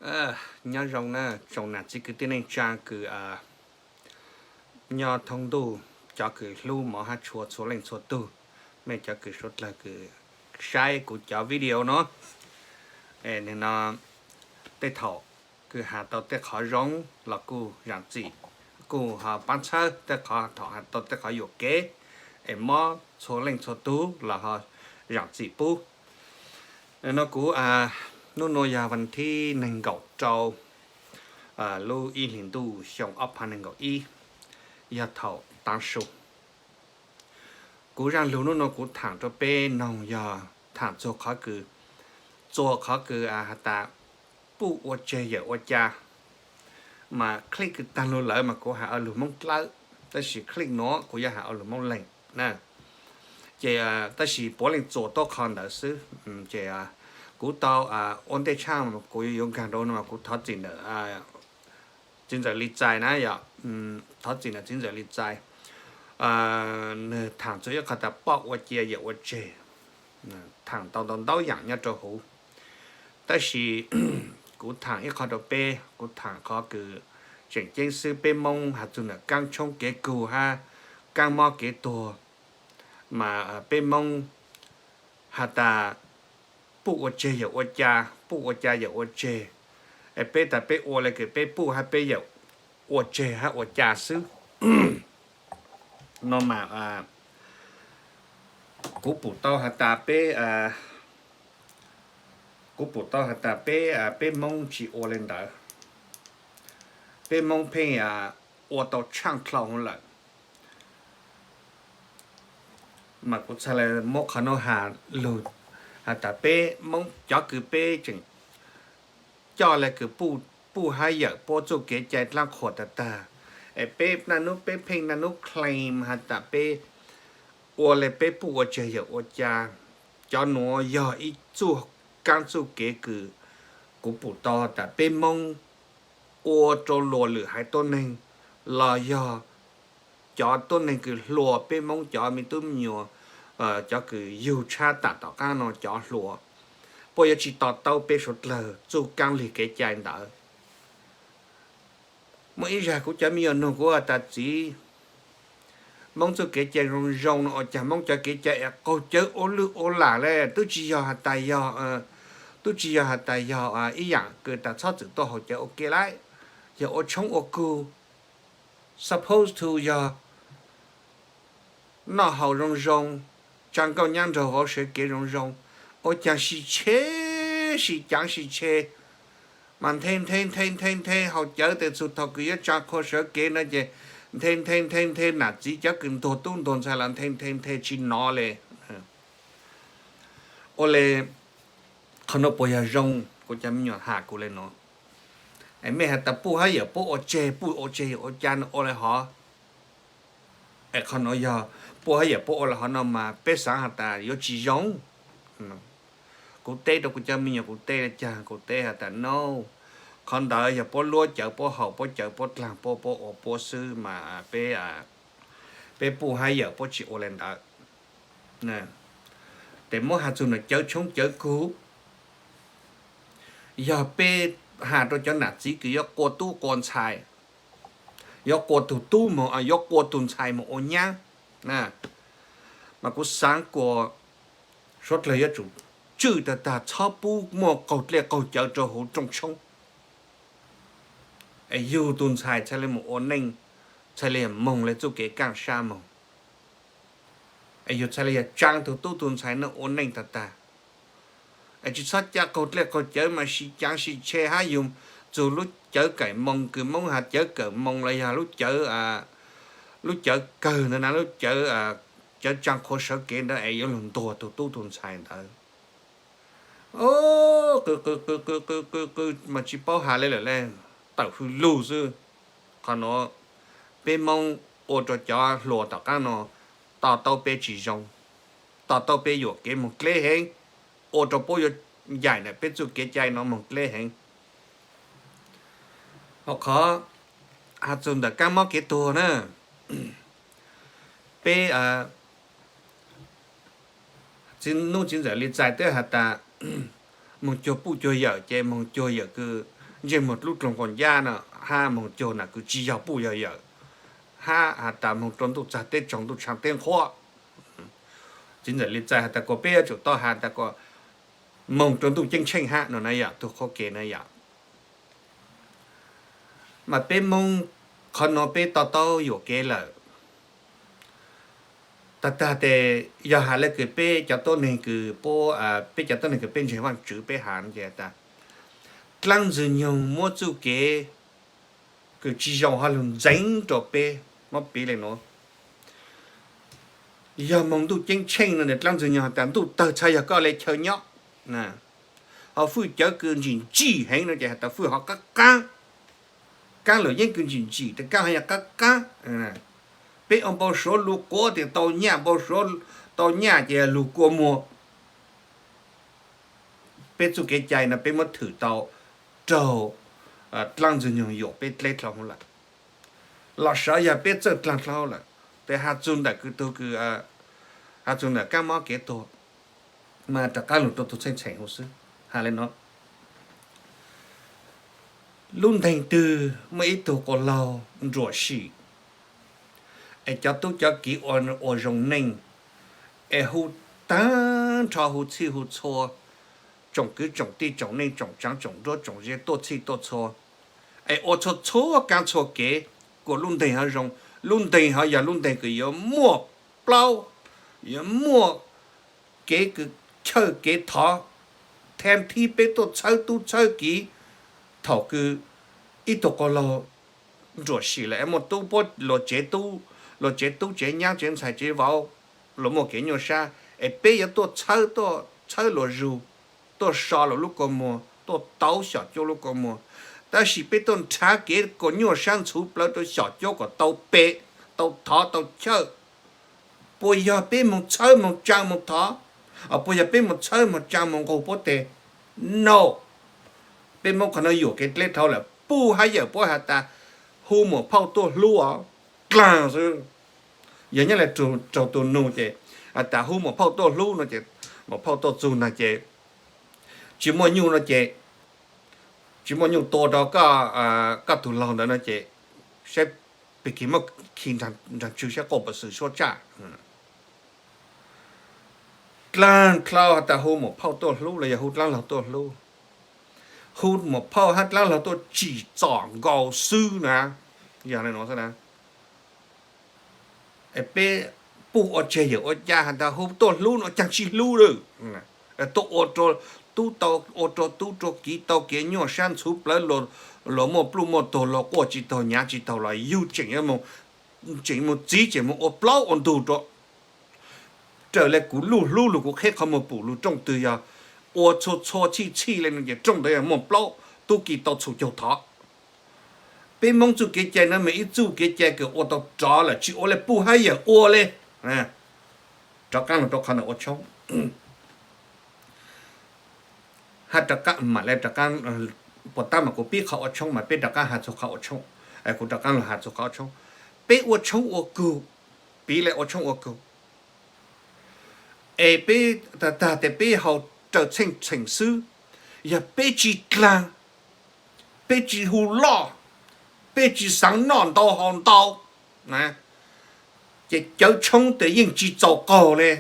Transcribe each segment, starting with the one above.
Nyob zoo na tsoom nam txiv kwv tij neej tsaa kws nyob thoob ntuj, cov kws hlub mov hab tshua txhua leej txhua tug, mej cov kws suav dlawg kws saib kuv cov video no. Nwg no tej thaum kws has tau tej qhov zoo los kuj zaam txim, kuj ho paab txhawb tej qhov thaum has tau tej qhov yuam kev es mob txhua leej txhua tug los ho zaam txim pub. No kuv, nub nua yog vas thib neeg nkaum rau lub ib hlis ntuj xyoo ob phav nees nkaum ib, yog thaum taav su. Kuv zaaj lug nub nua kuv thaam rua peb noog yog thaam txug qhov kws, txuas qhov kws has tas puj ua tseg yawm ua ca. Mas clip kws taag lug lawm mas kuv has ua lug Moob Dlawb, tab sis clip nuav kuv yuav has ua lug Moob Leeg na. Ces tab sis puav leej txuas tuab qhov ntawd xwb. Ces kuv tau ua ntej tshaj kuv yuav nkaag rau no mas kuv thov txim ntawm txiv ntxawm Lis Txais na yom. Thov txim ntawm txiv ntxawm Lis Txais, nwg thaam txug ib qhov tas poj ua cia yawm ua tseg, thaam tau ntau ntau yaam nyob rau huv. Tab sis kuv thaam ib qho rau peb, kuv thaam qhov kws tseem ceeb xwb, peb Moob has txug ntawm kaab tshoob kev kug hab kaab mob kev tuag, mas peb Moob has tas puj ua tseg yawm ua ca, puj ua ca yawm ua tseg. Es peb tas peb ua le kws peb puj hab peb yawm ua tseg hab ua ca xwb. No mas kuv pum tau has tas peb, kuv pum tau has tas peb, peb Moob tsis ua le ntawd. Peb Moob pheej ua tau tshaaj dlhau huv lawm. Mas kuv txhad le muab qhov nuav has lug has tas peb Moob cov kws peb tseem coj le kws puj hab yawm puab txuj kev cai dlaab qhuas tag tag, es peb naj nub peb pheej naj nub claim has tas peb ua le peb puj ua tseg yawm ua ca. Cov nuav yog ib txuj kaab txuj kev kws kuv pum tau tas peb Moob ua rau luas lwm haiv tuab neeg los yog cov tuab neeg kws hluas, peb Moob cov me tub me nyuam, cov kws yug tshab tam tom qaab no cov hluas, puab yuav tsi to taub peb suav dlawg txuj kaab lig kev cai ntawd. Muaj ib zag kuv cov me nyuam nug kuv has tas txiv, Moob txuj kev cai zoo zoo no ua caag Moob cov kev cai es qaug cawv ua lwj ua lam le? Tub tsis yog has tas yog, tub tsis yog has tas yog ib yaam kws tas txhob txwm tuaj haus cawv ua ke lauj. Yog ua tshoob ua kug, supposed to yog noj haus zoo zoo, tsaa nkauj nyab nraug vauv sawv kev zoo zoo, ua caag sib tshe, sib caav sib tshe, mas nthe nthe nthe nthe nthe haus cawv tes txug thaus kws yuav tsaa qhua sawv kev na ces nthe nthe nthe nthe nam txiv cov kws ntuag tub ntuag ntxhais los nthe nthe nthe tsis nov le. Ua le, qhov nuav puas yog zoo? Kuv cov me nyuam has kuv le nuav, es mej has tas puj hab yawm puab ua tseg, puj ua tseg yawm ua ca no ua le hov? Es qhov nuav yog puj hab yawm puab ua le hov no mas peb xaav has tas yuav tsis zoo. Kuv teb rau kuv cov me nyuam, kuv teb le caag, kuv teb has tas no, qhov ntawd yog puab luab cawv puab haus, puab cawv puab dlaag puab, puab ua puab xwb mas peb, peb puj hab yawm puab tsis ua le ntawd. Tes muab has txug ntawm cawv tshoob cawv kug, yog peb has rau cov nam txiv kws yuav qua tub qua ntxhais, yuav qua tug tub moog, yuav qua tug ntxhais moog ua nyab, mas kuv xaav kuas suav dlawg yuav tsum tswj tag tag txhob pub muaj qaug dlej qaug cawv rau huv rooj tshoob. Es yug tug ntxhais txhaj le moog ua neej, txhaj le moog le txuj kev kaaj sab moog. Es yug txhaj le yog tsaa tug tub tug ntxhais no ua neej tag tag. Es tsis txhob ca qaug dlej qaug cawv mas sib caav sib tshe hab yug txug lub cawv kawm moos kws Moob has cawv kawm moos los yog lub cawv, lub cawv kawg ntawd na, lub cawv, cawv tsaa qhua sawv kev ntawd es yuav lug ntuag tug tub tug ntxhais ntawd. Qw qw qw qw qw qw mas tsis paub has le lawm le, tawm hws lug xwb. Qhov nuav peb Moob ua rau cov hluas tom qaab no to taub peb tsis zoo, to taub peb yuam kev moog dleb heev, ua rau puab yuav ncaim ntawm peb txuj kev cai no moog dleb heev. Hauv qhov has txug ntawm kaab mob kev tuag na, peb nub txiv ntxawm Lis Txais twb has tas moog cuag puj cuag yawm ces moog cuag yawm kws ntsej muag lub dloog quas ncab no, hab moog cuag nam kws tsi yog puj yog yawm, hab has tas moog rua ntuj txag teb tsaug ntuj tshaav teb nqhuab. Txiv ntxawm Lis Txais has tas kuas peb yuav tsum tau has tas kuas moog rua ntuj ceeb tsheej hab no na yom, tug qhuab kev na yom. Mas peb Moob qhov nuav peb to taub yuam kev lawm. Tag tag tes yog has le kws peb cov tuab neeg kws, peb cov tuab neeg kws peb ntseeg Vaajtswv peb has ces tas dlaab Ntxwg Nyoog muab txuj kev kws tsi zoo hab lug ntxeev rua peb. Muab piv le nuav, yog moog ntuj ceeb tsheej no dlaab Ntxwg Nyoog has tas ntuj tawg txhad yog koj le chaw nyob. Ho fwj cawv kws ntsim ntsim heev no ces has tas fwj ho qaab qaab, kaab luam yeeb kws ntsim ntsim tas kaab ho yog qaab qaab. Peb ua npau suav lug quav tes tau nyaj, npau suav tau nyaj ces lug kua muag. Peb txuj kev cai no peb muab thwm tau raug dlaab Ntxwg Nyoog yuam peb dleb dlhau lawm, los sav yog peb txawj dlaag dlhau lawm, tes has txug ntawm kws tug kws, has txug ntawm kaab mob kev tuag, mas rov qaab lug rua tug txheej txheem huv xwb. Has le nuav, lub nteeg twg muaj ib tug quas laug nruam sim, es cov tub cov kiv ua zoo neej, es hu taag nrho hu txhij hu txhua, tsoom kwv tsoom tij tsoom neej tsoom tsaav tsoom nruab tsoom ze tuaj txhij tuaj txhua, es ua txhua txhua kaab txhua kev, kuas lub nteeg ho zoo. Lub nteeg ho yog lub nteeg kws yuav muaj plaub, yuav muaj kev kws chawj kev thov, thaj thib peb tuaj txhawb tub txhawb kiv. Thaum kws ib tug quas laug nruam sim lawm es muaj tub puab luas tsev tub, luas tsev tub tsev nyab tsev ntxhais tsev vauv, luas muaj kev nyuaj sab, es peb yuav tuaj txhawb, tuaj txhawb luas zug, tuaj so luas lub kua muag, tuaj tauv xyom cuab lub kua muag. Tab sis peb tuaj nrhav kev kuas nyuaj sab ntxhuv plawv rua xyom cuab kuas tau pe, tau thov tau chawj. Puas yog peb moog txhawb moog tsaa moog thov? Puas yog peb moog txhawb moog tsaa moog nqug puab teg? No. Peb Moob qhov nuav yuam kev dleb dlhau lawm. Puj hab yawm puab has tas hu muam phauj tuaj hlub os, dlaag xwb. Yog nyob le raug tug nug ces has tas hu muam phauj tuaj hlub no ces muam phauj tuaj txug nag ces tsi muaj nyuj no ces tsi muaj nyuj tua rua koj tug laug ntawd no ces saib pig kig muab khi nraag tswg saib quaj pam xwm suab tsaj. Dlaag dlhau has tas hu muam phauj tuaj hlub los yog hu dlaab laug tuaj hlub, hu muam phauj hab dlaab laug tuaj tsim txom nkaus xwb na. Yog le nuav xwb na. Peb puj ua tseg yawm ua ca has tas hu tuaj hlub no caag tsi hlub lawm. Tuaj ua rua tub tau, ua rua tub rua kiv tau kev nyuaj sab ntxhuv plawv, luas muaj pluj muaj tuag, luas quaj tsi taug nyav tsi taug los yug tseem, tseem moog txiv tseem moog ua plaub ua ntug rua. Raws le kuv luj hlub lug kuv qheb qhov muag pum lug rooj twg yog ua txhua txhua txhij txhij le no ces rooj ntawd yog muaj plaub tub ki tau txhum caug thov. Peb Moob txuj kev cai no mas ib txuj kev cai kws ua tau rov lawm tsi ua le puj hab yawm ua le. Rov qaab lug rua qhov ntawm ua tshoob. Hab rov qaab mam le rov qaab, puas tab mas kuv pib qhov ua tshoob mas peb rov qaab has txug qhov ua tshoob. Kuv rov qaab lug has txug qhov ua tshoob. Peb ua tshoob ua kug, piv le ua tshoob ua kug, es peb tag tag tes peb haus raws txheej txheem xwb. Yog peb tsi dlaag, peb tsi hu loj, peb tsi xaav noj ntau haus ntau, ces cawv tshoob tes yeej tsi txaus qaug le.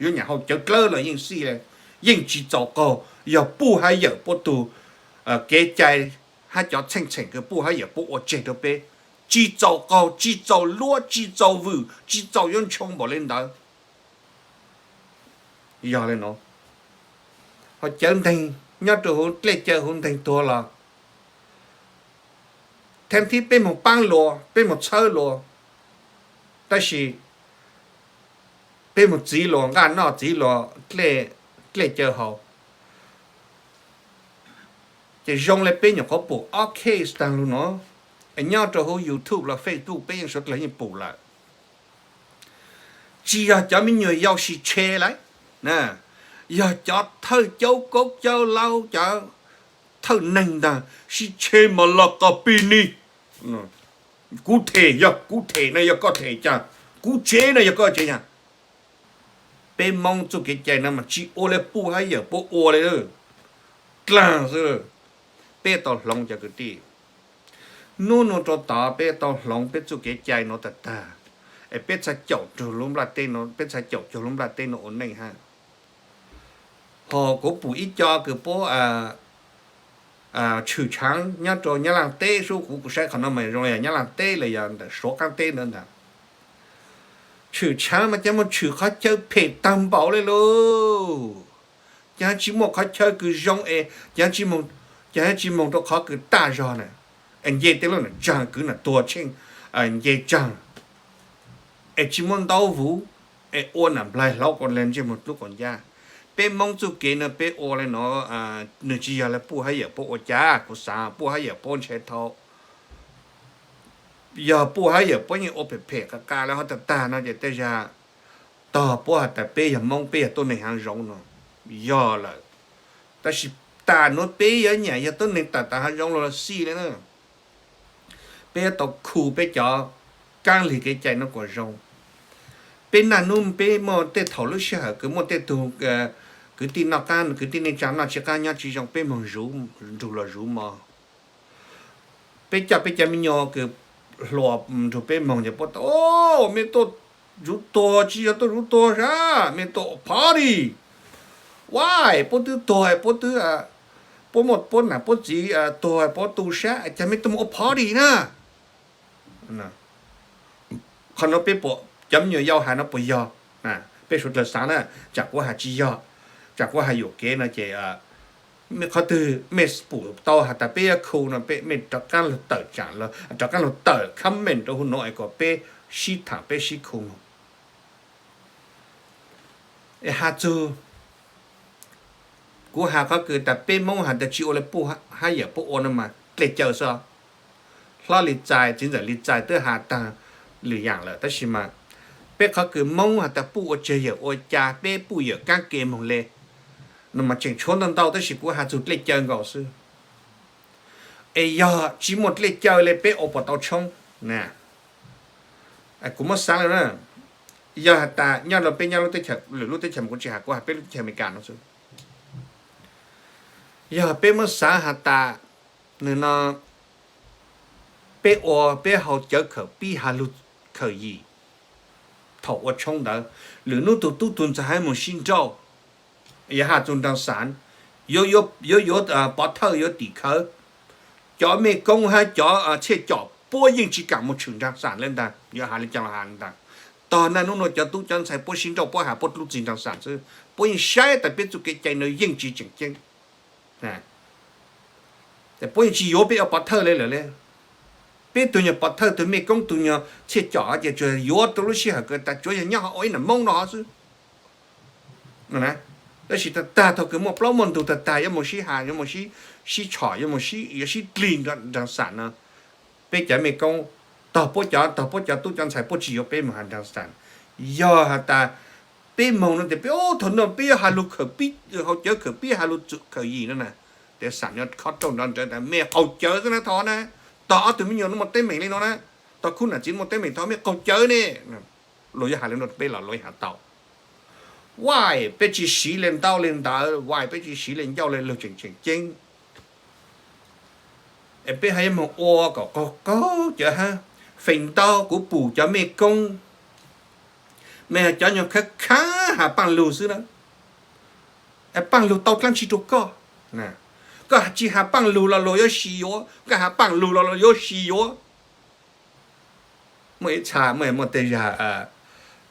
Yuav nyam haus cawv dlawb los yeej xij le, yeej tsi txaus qaug. Yog puj hab yawm puab tug kev cai hab cov txheej txheem kws puj hab yawm puab ua tseg rua peb, tsi txaus qaug, tsi txaus luab, tsi txaus vwm, tsi txaus yuav ntshoo npaum le ntawd. Yog le nuav, ho cawv nteeg nyob rua huv dlej cawv huv nteeg tuag los, thaj thib peb moog paab luas, peb moog txhawb luas, tab sis peb moog txiv luas nqaj noj txiv luas dlej cawv haus, ces zoo le peb nyuam qhuav pum ob case taag lug nuav, es nyob rua huv YouTube los Facebook peb yeej suav dlawg yeej pum lawm. Tsi yog cov me nyuam yaus sib tshe lawm, yog cov thawj caub kaub caub laub, cov thawj neeg ntag sib tshe mas los qas pig ni. Kuv them, yog kuv them no yog koj them cas, kuv tsev no yog koj tsev yag. Peb Moob txuj kev cai no mas tsi ua le puj hab yawm puab ua le, dlaag xwb. Peb tau hloov cov kwv tij, hnub no rau tod peb tau hloov peb txoj kev cai no tag tag, es peb txhaj caum cuag lub nplaj teb no, peb txhaj caum cuag lub nplaj teb no ua neej hab. Ho kuv pum ib co kws puab tshwm tshaav nyob rau Nyab Laaj teb sub, kuv kuv saib qhov no mas zoo yog Nyab Laaj teb los yog ntawm Suav qaab teb ntawd ntag. Tshwm tshaav mas cas moog tshwm qhov chaw phem taag npaum le lauj. Cas tsis muaj qhov chaw kws zoo es cas tsis moog rau qhov kws taj zog na, es nce tej lub nam tsaag kwv nam tuag tsheej, nce tsaag, es tsis muaj ntaub vuv, es ua nam nplaig hlauv ko le ntsej muag dlub qaum ncaab. Peb Moob txuj kev no peb ua le no, nwg tsis yog le puj hab yawm puab ua cas, kuv xaav puj hab yawm puab ntshe thaum yog puj hab yawm puab yeej ua phem phem qa qa le hov tag tag no ces tej zag tog puab has tas peb yog Moob peb yog tuab neeg haav zoov no yog lawm. Tab sis tas nuav peb yuav nyam yog tuab neeg tawm tas haav zoov los xij le na. Peb yuav tau khu peb cov kaab lig kev cai no kom zoo. Peb naj nub peb muaj tej thaum lub sij hawm kws muaj tej tug kwv tij noj qaab, kwv tij neej tsaa noj tsis qaab nyob tsis zoo peb moog zuv, nrug luag zuv mov. Peb coj peb cov me nyuam kws hluas nrug peb moog ces puab tau, mej tuaj zuv tuag tsis yog tuaj zuv tuag sab, mej tuaj party. Why puab twb tuag, puab twb, puab muaj puab nam puab txiv tuag puab tu sab, cas mej tuaj moog ua party na? Qhov no peb puas, cov me nyuam yaus has no puas yog? Peb suav dlawg xaav na, tsam kuv has tsis yog, tsam kuv has yuam kev no ces qhov twg mej pum tau has tas peb yuav khu no peb mej rov qaab lug tawm tsaam, rov qaab lug tawm comment rau huv nuav es kom peb sib thaam peb sib khu moog. Es has txug, kuv has qhov kws tas peb Moob has tas tsis ua le puj hab yawm puab ua no mas dlej caw xwb. Hlob Lis Txais txiv ntxawm Lis Txais twb has taag lwm yaam lawm tab sis mas peb qhov kws Moob has tas puj ua tseg yawm ua ca, peb puj yawm kaab ke moog le no mas tseem tshuav ntau ntau tab sis kuv has txug dlej caw nkaus xwb. Es yog tsis muaj dlej caw le peb ua puas tau tshoob na? Kuv muab xaav lawm na, yog has tas nyob rau peb nyob lub teb chaws, lwm lub teb chaws mas kuv tsis has, kuv has peb lub teb chaws Amelikas no xwb. Yog peb muab xaav has tas nwg no peb ua peb haus cawv khawm pib has lug khawm yim thaum ua tshoob ntawd, lwm nub tug tub tug ntxhais hab moog sib nrauj, yog has txug nraag xas, yuav yuav pov thawj yuav tim khawv, cov mej koob hab cov txhiaj com puab yeej tsis kaam moog tshwm nraag xas le ntag, yuav has le caag los has le ntag. Tog naj nub nuav cov tub cov ntxhais puab sib nrauj puab has puab lub txiv nraag xas xwb, puab yeej saib tas peb txuj kev cai no yeej tsis tseem ceeb. Puab yeej tsis yuav peb ua pov thawj le lawm le. Peb tug nyuag pov thawj tug mej koob tug nyuag txhiaj com ces tsuas yuav rau lub sij hawm kws tas tsuav yog nyob hauv ua ib nam Moob no xwb. Tab sis tag tag thaum kws muaj plaub muaj ntug tag tag yuav moog sib has, yuav moog sib tshom, yuav moog sib, yuav sib dlig nraag xas no, peb cov mej koob tog puab cov, tog puab cov tub cov ntxhais puab tsis yuav peb moog has nraag xas. Yog has tas peb moog no tes peb, thaum no peb yuav has lug khawm pib, haus cawv khawm pib has lug khawm yim no na, tes xas nyob khob rooj nrov nrawv tas mej qaug cawv xwb na tho na, tog ob tug me nyuam no muaj teeb meem le no na, tog khub nam txiv muaj teeb meem tho mej qaug cawv ne. Luag yuav has le no peb los luag has tau. Why peb tsis siv le ntaub le ntawv, why peb tsis siv le ncauj le lug tseem tseem ceeb? Es peb haj yuav moog ua kom qaug qaug cawv hab. Feem ntau kuv pum cov mej koob, mej yog cov nyuag khav khav has paaj lug xwb na. Paaj lug tau dlaab tsi rua koj? Koj tsis has paaj lug los luag yuav tsis yuav, koj has paaj lug los luag yuav tsis yuav. Muaj ib txha, muaj, muaj tej zag,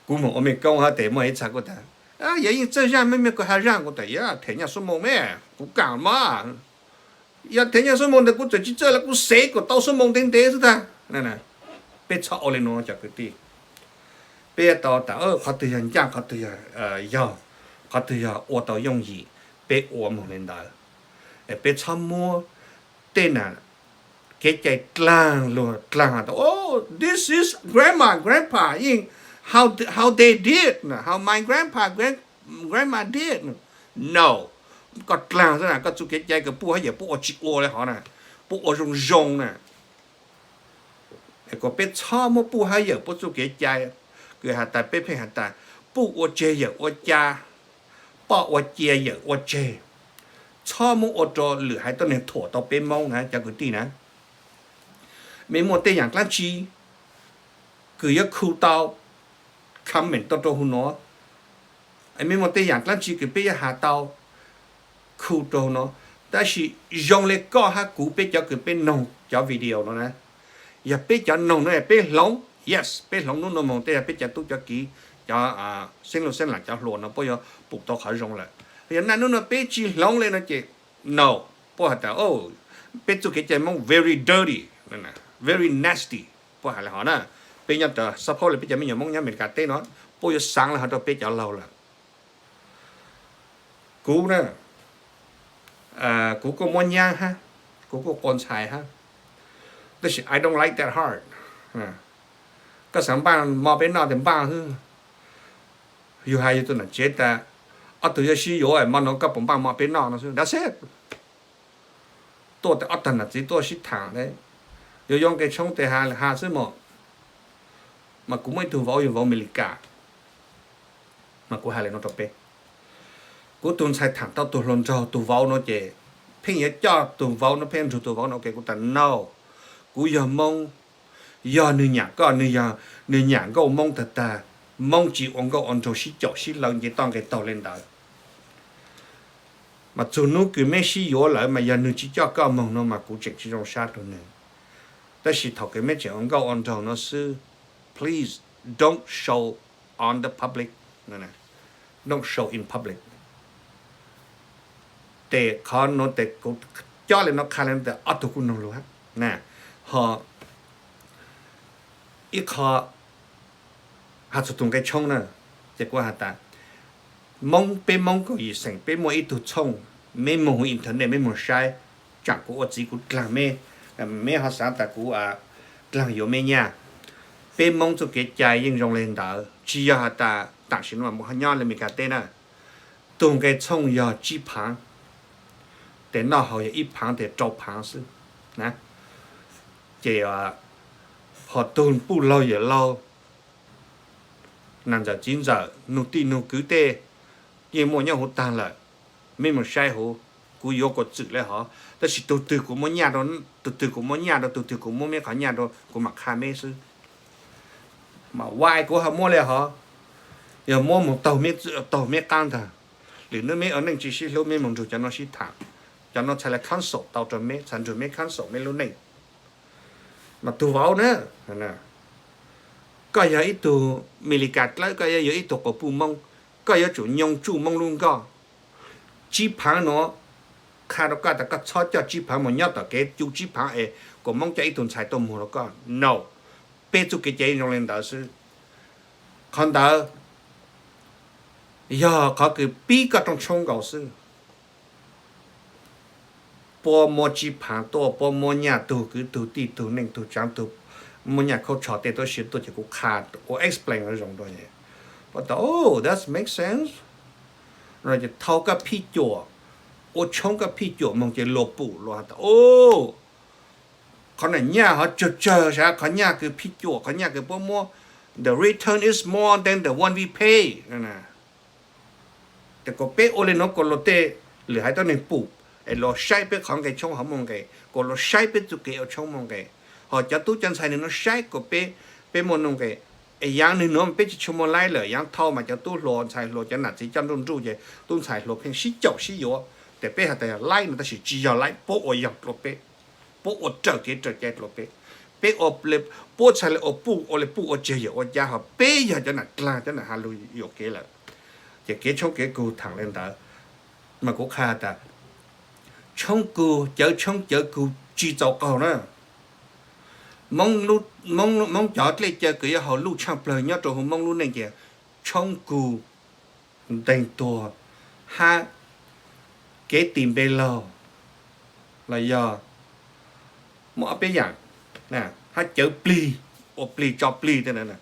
kuv moog ua mej koob hab tes muaj ib txha kuj tas, yog yeej txawj zaaj mej, mej kuj has zaaj. Kuv tas, yog them nyaj xuab moos mej, kuv kaam mas. Yog them nyaj xuab moos ntawd kuv txawm tsis txawj los kuv xev kom tau xuab moos ntev ntev xwb tag. Peb txhob ua le nuav cov kwv tij. Peb tau tas qhov twg yog ncaaj, qhov twg yog, yog, qhov twg yog ua tau yooj yim, peb ua moog le ntawd. Es peb txhob muab tej na kev cai dlaag luag dlaag tas, oh, this is grandma, grandpa, yeej, how, how they did, how my grandpa, grand, grandma did. No, koj dlaag xwb na, koj txuj kev cai kws puj hab yawm puab ua tsis ua le hov na, puab ua zoo zoo na. Kuas peb txhob muab puj hab yawm puab txuj kev cai kws has tas, peb pheej has tas puj ua tseg yawm ua ca, poj ua cia yawm ua tseg, txhob muab ua rau lwm haiv tuab neeg thuam tau peb Moob na cov kwv tij na. Mej muaj tej yaam dlaab tsi kws yuav khu tau, comment tau rau huv nuav. Mej muaj tej yaam dlaab tsi kws peb yuav has tau, khu rau huv nuav. Tab sis zoo le koj hab kuv peb cov kws peb noog cov video nuav na, yog peb cov noog nuav peb hloov, yes, peb hloov nub nuav moog tej yog peb cov tub cov kiv, cov xeeb lug xeeb laam cov hluas nuav puab yuav pum tau qhov zoo lawm. Yog naj nub nuav peb tsi hloov le no ces, no, puab has tas peb txuj kev cai Moob very dirty, very nasty, puab has le hov na. Peb nyob, suppose le peb cov me nyuam Moob nyob Amelikas teb no, puab yuav xaav le hov rau peb cov laug lawm. Kuv na, kuv kuj muab nyab hab, kuv kuj quas ntxhais hab, tab sis I don't like that hard. Koj xaav npaaj mo peb noj tes npaaj xwb. Yug has yug tug nam tsev tas, ob tug yuav sib yuav mo no koj puas npaaj mo peb noj no xwb, that's it. Tuaj tes ob tug nam txiv tuaj sib thaam le, yuav yuav nqe tshoob tes has xwb mog. Mas kuv muaj ib tug vauv yog vauv Amelikas, mas kuv has le no rau peb, kuv tug ntxhais thaam tau tug hluas nraug, tug vauv no ces pheej yuav coj tug vauv no, pheej nrug tug vauv no, ok, kuv tas no, kuv yog Moob, yog nwg nyam koj, nwg nyam nkauj Moob tag tag, Moob tsi ua nkauj ua nraug sib caum sib hlawv nce toj nqe taug le ntawd. Mas txug nub kws meb sib yuav lawm mas yog nwg tsi coj koj moog no mas kuv tseem tsi zoo sab rua nwg. Tab sis thaum kws meb tseem ua nkauj ua nraug no xwb, please don't show on the public, don't show in public. Tes qhov nuav tes kuv cob le no qha le no tes ob tug kuj noog lug hab na. Ho ib qho has txug tug nqe tshoob na, ces kuv has tas, Moob, peb Moob kaum yim xeem peb muaj ib tug txhooj, meb moog huv internet meb moog saib, tsaam kuv ua txiv kuv dlaag meb, meb ho xaav tas kuv dlaag yuav meb nyaj. Peb Moob txuj kev cai yeej zoo le ntawd, tsi yog has tas taam sim no nyob le Amelikas teb na, tug nqe txhooj yog tsib phaav, tes noj haus yog ib phaav tes rau phaav xwb na. Ces ho tug puj laug yawm laug, nam ntxawm txiv ntxawm, nug tij nug kwv tej yeej muaj nyob huv taag lawm. Meb moog saib huv, kuv yuav kuas txwm le hov, tab sis tug twg kuv muab nyaj rau, tug twg kuv muab nyaj rau, tug twg kuv muab meb qhov nyaj rau kuv mam qha meb xwb. Mas why kuv ho muab le hov? Yog muab moog taug meb qaab ntag. Lwm nub meb ua neej tsi sib hlub meb moog nrug cov nuav sib thaam, cov nuav txhaj le cancel tau rua meb, txhaj nrug meb cancel meb lub neej. Mas tug vauv na, koj yog ib tug Amelikas dlawb, koj yuav yog ib tug quas puj Moob, koj yuav tsum nyoo tsuj Moob lub nkoj. Tsib phaav nuav qha rau koj tas koj txhob coj tsib phaav moog nyob tom kev, cu tsib phaav es kuas Moob coj ib tug ntxhais tuaj muag rau koj, no. Peb txuj kev cai zoo le ntawd xwb. Qhov ntawd yog qhov kws pib koj rooj tshoob nkaus xwb. Puab muab tsib phaav tuaj, puab muab nyaj tug kwv tug tij tug neej tug tsaav tug, muab nyaj khaub tsho tej tuab si tuaj ces kuv qha, kuv explain zoo dua. Puab tas, oh, that makes sense. Ces thau koj phij cuam, ua tshoob koj phij cuam moog ces luas pum luas has tas, oh, qhov nyaj hov tsawg tsawg sav, qhov nyaj kws phij cuam, qhov nyaj kws puab muab, the return is more than the one we pay. Tes kuas peb ua le nuav kuas luas tej lwm haiv tuab neeg pum, es luas saib peb qhov nqe tshoob hov muaj nqe, kuas luas saib peb txuj kev ua tshoob muaj nqe. Ho cov tub cov ntxhais nwg nuav saib kuas peb, peb muaj nuj nqe. Es yaav nwg nuav peb tsi tshua muaj laib lawm, yaav thau mas cov tub hluas ntxhais hluas cov nam txiv coj nruj nruj ces tub ntxhais hluas pheej sib caum sib yuav. Tes peb has tas yog laib no tab sis tsi yog laib, puab ua yog dlua peb, puab ua raws kev raws cai dlua peb. Peb, puab txhaj le ua puj, ua le puj ua tsiag yawm ua cav, ho peb yog cov nam dlaag cov nam has lug yuam kev lawm. Ces kev tshoob kev kug thaam le ntawd, mas kuv qha tas tshoob kug, cawv tshoob cawv kug tsi txaus qaug na. Moob cov dlej cawv kws yuav haus luj tshaaj plawg nyob rau huv Moob lub neej ces tshoob kug, nteeg tuag, hab kev tis npe laug, los yog muaj ob peb yaam, hab cawv plig, ua plig tso plig tej ntawd,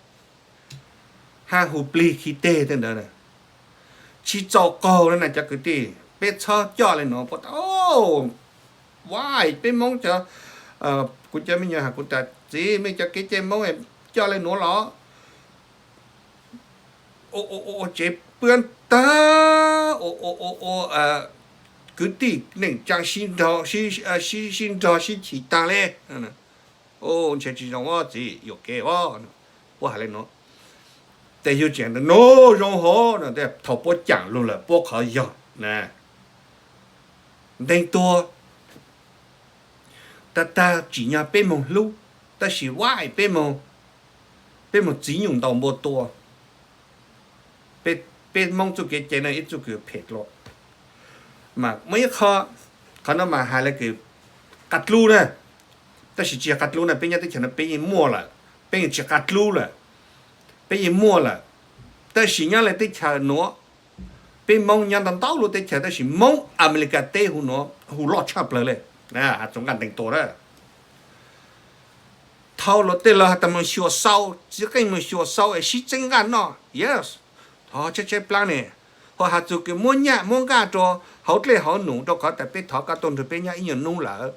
hab hu plig khi teg tej ntawd, tsi txaus qaug le na cov kwv tij. Peb txhob coj le nuav, puab tas, o, why peb Moob cov, kuv cov me nyuam has kuv tas, txiv, mej cov kev cai Moob coj le nuav los ua tsev puab tag, ua, ua, ua kwv tij neej tsaa sib nrog sib chim taag le. Ntshe tsis zoo os txiv, yuam kev os. Puab has le nuav, tes yug tseem ntawd nuav zoo hov no, thaum puab caam lug lawm puab qhov yog na, nteeg tuag. Tag tag tsim nyog peb moog hlub, tab sis why peb moog txiv nyuj ntaus npua tua. Peb Moob txuj kev cai no ib txuj kws phem dlua. Mas muaj ib qho, qhov no mas has le kws qaj dlub na, tab sis tsis yog qaj dlub na, peb nyob teb chaws no peb yeej muaj lawm, peb yeej tsis qaj dlub lawm, peb yeej muaj lawm. Tab sis nyob le teb chaws nuav, peb Moob nyob ntau ntau lub teb chaws, tab sis Moob Amelikas teb hu nuav hu loj tshaj plawg le, has txug nqaj nteeg tuag na. Thaum luag tej laug has tas moog xyuas xau, txiv qeej moog xyuas xau es sib txeeb nqaj noj, yes, ho tshaib tshaib plaab ne. Ho has txug kws muab nyaj muab nqaj rua hauv dlej hauv num rua qhov tas peb thov koj tuaj nrug peb nyob ib nyuag nub lawm,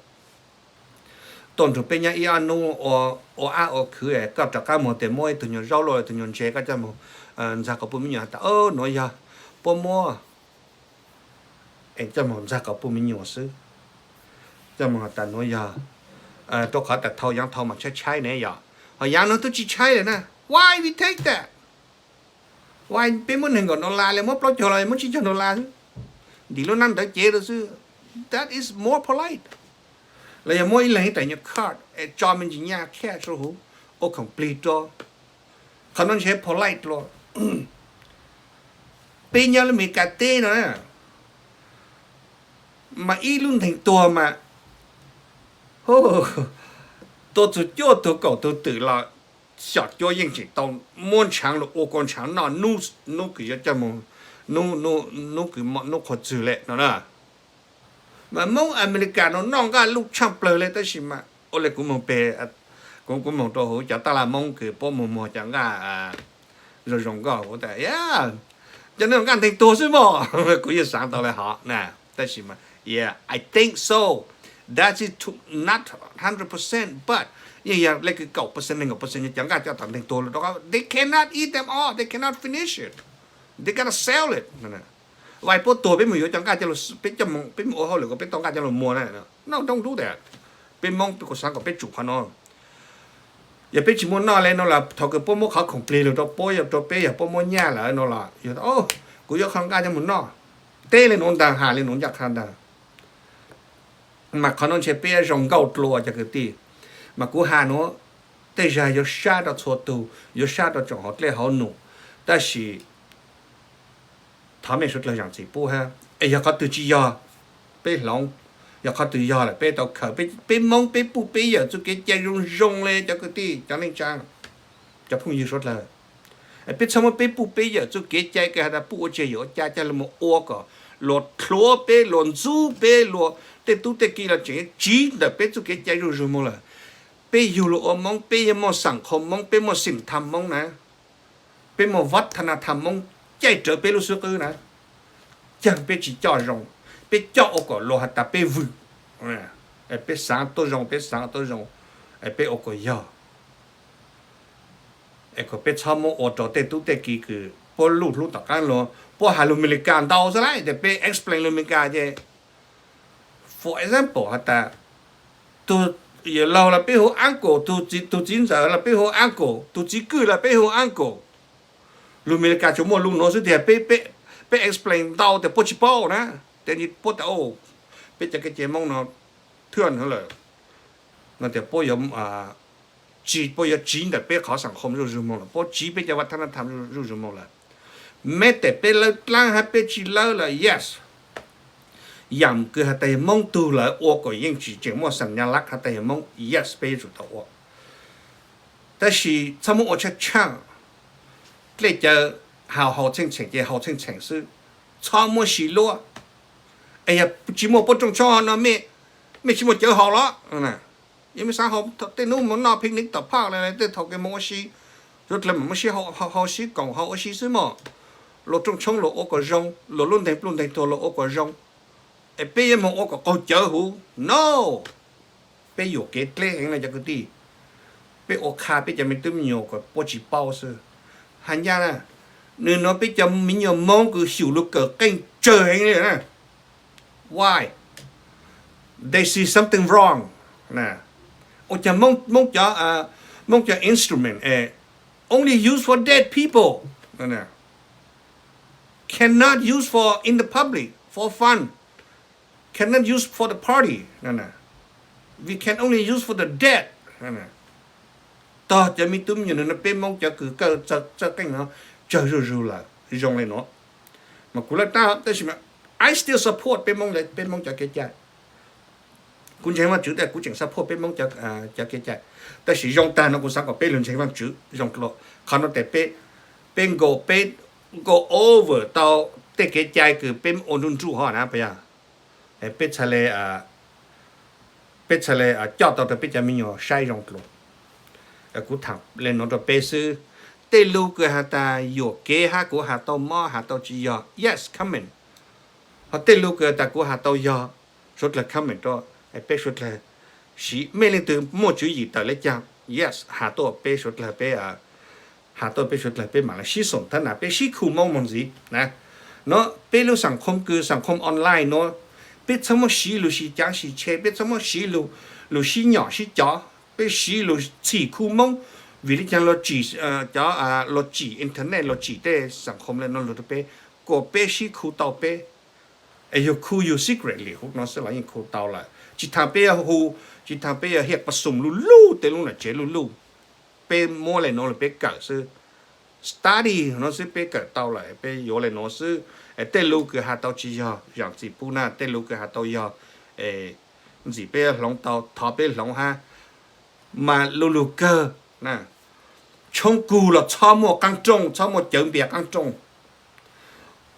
tuaj nrug peb nyob ib ob nub ua ab ua khwv, koj rov qab moog tes muab ib tug nyuag zaub luaj ib tug nyuag ntses koj coj moog ntxag qhov puj me nyuam has tas nuav yog puab muab, es coj moog ntxag qhov puj me nyuam xwb. Coj moog has tas nuav yog, rua qhov tas thau yaav thau mas tshaib tshaib ne yog, ho yaav nuav tub tsis tshaib le na. Why we take that? Why peb muab neeg nkaum dollar le muab plaub caug los muab tsib caug dollar xwb, ntim lub nab ntawv cev rua xwb. That is more polite. Los yog muab ib leeg ib daim nyuag card es tso me ntsis nyaj cash rua huv, ua khoom plig rua. Qhov nuav ntshe polite dlua. Peb nyob lub Amelikas teb no na, mas ib lub nteeg tuag mas, tua txug cuaj tug kaum tug twm los xyom cuab yeej tseem tau muab ntshaav lug ua kua ntshaav noj nub kws yuav coj moog, nub kws nub qhua txwg le no na. Mas Moob Amelikas no noj nqaj luj tshaj plawg le, tab sis mas ua le kuv moog peg, kuv moog rua huv cov taj laj Moob kws puab moog muag cov nqaj zoo zoo nkauj, kuv tas cov no nqaj nteeg tuag xwb mog. Kuv yeej xaav tau le hov na, tab sis mas yeah, I think so. That is not hundred percent, but yeej yog le kws kaum percent neeg nkaum percent cov nqaj coj tom nteeg tuag lug rau qhov they cannot eat them all, they cannot finish it, they gotta sell it. Vais puab tuag peb moog yuav cov nqaj coj lug, peb coj moog, peb moog ua hauj lwm kuas peb tau nqaj coj lug muag na. No, don't do that. Peb Moob peb kuv xaav kom peb tsum qhov no. Yog peb tsis muaj noj le no los thaum kws puab muab qhov khoom plig lug rau puab, yog rau peb, yog puab muab nyaj lawm no los yog, kuv yuav qhov nqaj coj moog noj. Teb le nuav ntaag, has le nuav ncaj qha ntaag. Mas qhov no ntshe peb zoo nkauj dlua cov kwv tij. Mas kuv has nuav, tej zag yuav sab rau txhua tug, yuav sab rau tsoom hauv dlej hauv num, tab sis thov mej suav dlawg zaam txim pub hab. Es yog qhov twg tsis yog, peb hloov, yog qhov twg yog lawm peb tau khaws. Peb Moob peb puj peb yawm txuj kev cai zoo zoo le cov kwv tij, cov neej tsaa, cov phooj ywg suav dlawg. Peb txhob muab peb puj peb yawm txuj kev cai kws has tas puj ua tseg yawm ua ca coj lug moog ua kom luag tlhuav peb, luag ntxub peb, luag tej tub tej ki los tseem tsiv ntawm peb txuj kev cai zuj zug moog lawm. Peb yug lug ua Moob peb yeej muaj xaam qhau Moob, peb muaj xim tham Moob na, peb muaj vaj tha na tham Moob caij rawv peb lub xub qwb na. Caag peb tsis coj zoo, peb coj ua kom luag has tas peb vwm, peb xaav tuab zoo, peb xaav tuab zoo, peb ua kom yog, es kom peb txhob muab ua rau tej tub tej ki kws puab luj hlub tom qaab lug, puab has lug Amelikas ntau xwb lawm, tes peb explain lug Amelikas ces, for example has tas, tug yawm laug los peb hu uncle, tug txiv ntxawm los peb hu uncle, tug txiv kwj los peb hu uncle. Lug Amelikas tsuas muaj lug nuav xwb tiag, peb explain ntau tes puab tsis paub na. Tes puab tas, peb cov kev cai Moob no thwj lawm, no tias puab yuav tsis, puab yuav tsiv ntawm peb qhov xaam qhau zuj zug moog lawm, puab tsiv peb cov vaj tha na tham zuj zug moog lawm. Meb tes peb lawb dlaab hab peb tsis lawb lawm, yes. Yaam kws has tas yog Moob tug lawm ua kom yeej tsis tseem muaj xaam nyab lab has tas yog Moob, yes, peb yuav tsum tau ua. Tab sis txhob muab ua tshaj tshaaj. Dlej cawv haus haus txheej txheem ces haus txheej txheem xwb, txhob muab si luab. Es yog tsis muaj puab rooj tshoob no, mej tsis muaj cawv haus los? Yog mej xaav haus tej nub moog noj picnic tom park le tej thaum kws moog ua si, suav dlawg mam muab sib haus, sib koom haus ua si xwb mog. Luag rooj tshoob luag ua kom zoo, luag lub nteeg pluj nteeg tuag luag ua kom zoo, es peb yuav moog ua kom qaug cawv huv no. Peb yuam kev dleb heev le cov kwv tij. Peb ua qha peb cov me tub me nyuam kom puab tsis paub xwb. Has ncaj na, nwg nuav peb cov me nyuam Moob kws xyum lug kawm qeej tsawg heev le na. Why? They see something wrong. Ua cas Hmoob, Hmoob cov, Hmoob cov instrument only use for dead people, cannot use for in the public for fun, cannot use for the party, we can only use for the dead. Tog cov me tub me nyuam no, peb Hmoob cov kws kawj txawj qeej no tsawg zuj zus lawm zoo li no. Mas kuv laj tab tab sis mas I still support peb Hmoob, peb Hmoob cov kev cai. Kuv ntseeg Vaajtswv tas kuv tseem support peb Hmoob cov kev cai. Tab sis zoo tag no kuv xaav kom peb lug ntseeg Vaajtswv zoo dlua. Qhov no tes peb, peb go, peb go over tau tej kev cai kws peb ua nruj nruj hov na puas yog? Peb txhaj le, peb txhaj le coj tau rau peb cov me nyuam saib zoo dlua. Kuv tham le nuav rau peb xwb. Tej lus kws has tas yuam kev hab kuv has tau mob has tau tsis yog, yes, comment. Ho tej lus kws has tas kuv has tau yog, suav dlawg comment rau, peb suav dlawg siv. Mej leej twg muaj tswv yim tawm le caag, yes, has tuaj peb suav dlawg peb has tuaj peb suav dlawg peb mam le sib xoom thab nas, peb sib khu Moob moog ntxiv na. No peb lub xam khoo kws xam khoo online no, peb txhob muab siv lug sis caav sis tshe, peb txhob muab siv lug, lug sib nyom sib cov, peb siv lug txhim khu Moob. Vim le caag luag tsim, cov luag tsim internet, luag tsim tej xam khoo le no lug rau peb, kuas peb sib khu tau peb. Es yug khu yug secretly huv no xwb los yeej khu tau lawm. Tsis thaam peb yuav hu, tsis thaam peb yuav hiaj pas xoom luj luj tej lub nam tsev luj luj. Peb muab le nuav lug peb kawm xwb, study no xwb peb kawm tau lawm, peb yuav le nuav xwb. Es tej lus kws has tau tsis yog, zaam txim pub na, tej lus kws has tau yog, ntxim peb hloov tau thov peb hloov hab. Mas lu lug kawg, tshoob kug los txhob muaj qaab rooj, txhob muaj cawv npias qaab rooj.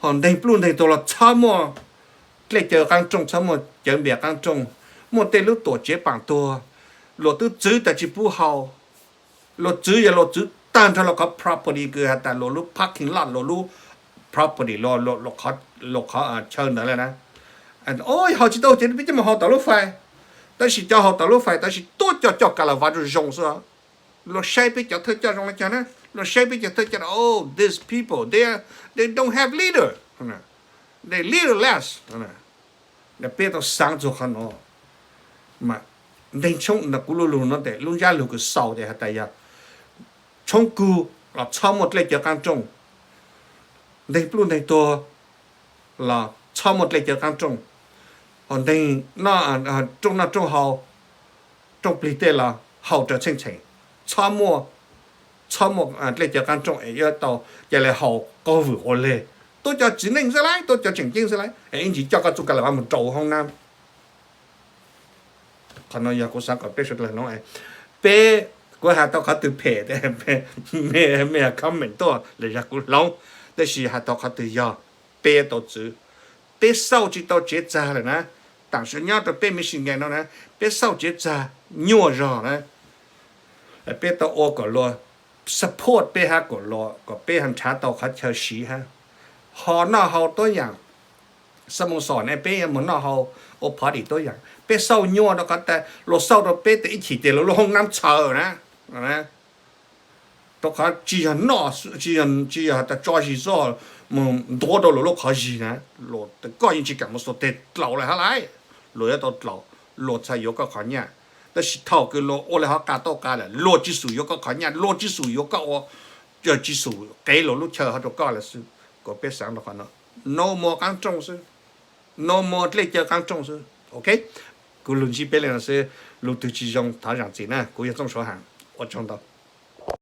Ho nteeg pluj nteeg tuag los txhob muaj dlej cawv qaab rooj, txhob muaj cawv npias qaab rooj. Muaj tej lub tuam tsev paam tuag, luag twb txwv tas tsis pub haus. Luag txwv yog luag txwv tag nrho luag qhov property kws has tas luag lub parking lot, luag lub property, luag qhov chaw ntawd lawm na. Haus tsis tau ces peb coj mus haus tom lub fais. Tab sis cov haus tom lub fais tab sis tuab coj coj kas las vav zoo zoo xwb. Luag saib peb cov thawj coj zoo le caag na, luag saib peb cov thawj coj, oh, these people, they, they don't have leader, they leaderless. Peb tau xaav txug qhov no. Mas nteeg tshoob, kuv lu lug no tes lub ntsab lug kws xaus tes has tas yog tshoob kug los txhob muaj dlej cawv qaab rooj. Nteeg pluj nteeg tuag los txhob muaj dlej cawv qaab rooj. Ho nteeg rooj noj rooj haus, rooj plig tej los haus raws txheej txheem, txhob muaj, txhob muaj dlej cawv qaab rooj es yuav tau ca le haus qaug vwm ua le. Tuab cov txiv neej xwb lauj, tuab cov tseem ceeb xwb lauj, es ib ntsis coj koj txuj kas las vav mus rau hoob nab. Qhov no yog kuv xaav kom peb suav dlawg no, peb, kuv has tau qhov twg phem, mej comment tuaj los yog kuv hloov. Tab sis has tau qhov twg yog, peb tau txwv, peb xauj tsis tau tsev txag lawm na. Taam sim nyob rau peb Michigan no na, peb xauj tsev txag nyuaj zog na. Peb tau ua kom luag support peb hab kom luag, kom peb ho nrhav tau qhov chaw siv hab. Ho noj haus tuab yaam, xa moo xom ne peb yuav mus noj haus ua party tuab yaam, peb xauj nyuaj rau qhov tas luag xauj rau peb tes ib chim tes luag lub hoob nab txhaws na. Rau qhov tsis yog noj, tsis yog has tas tso zis xwb, mus ntuav rau luag lub qhov zis na, luag tes koj yeej tsis kam mus xuas teg dlaus le hab lauj, luag yuav tau dlaus, luag txhaj yuav koj qhov nyaj. Tab sis thaum kws luag ua le hov qas tau qas lawm, luag tsis xum yuav koj qhov nyaj, luag tsis xum yuav koj ua, tsis xum qev luag lub chaw hov rau koj lawm xwb. Kom peb xaav rau qhov no, no more qaab rooj xwb, no more dlej cawv qaab rooj xwb, ok. Kuv lug ntsib peb le no xwb, lug twg tsis zoo thov zaam txim na. Kuv yog Txooj Suav Has, ua tsaug ntau.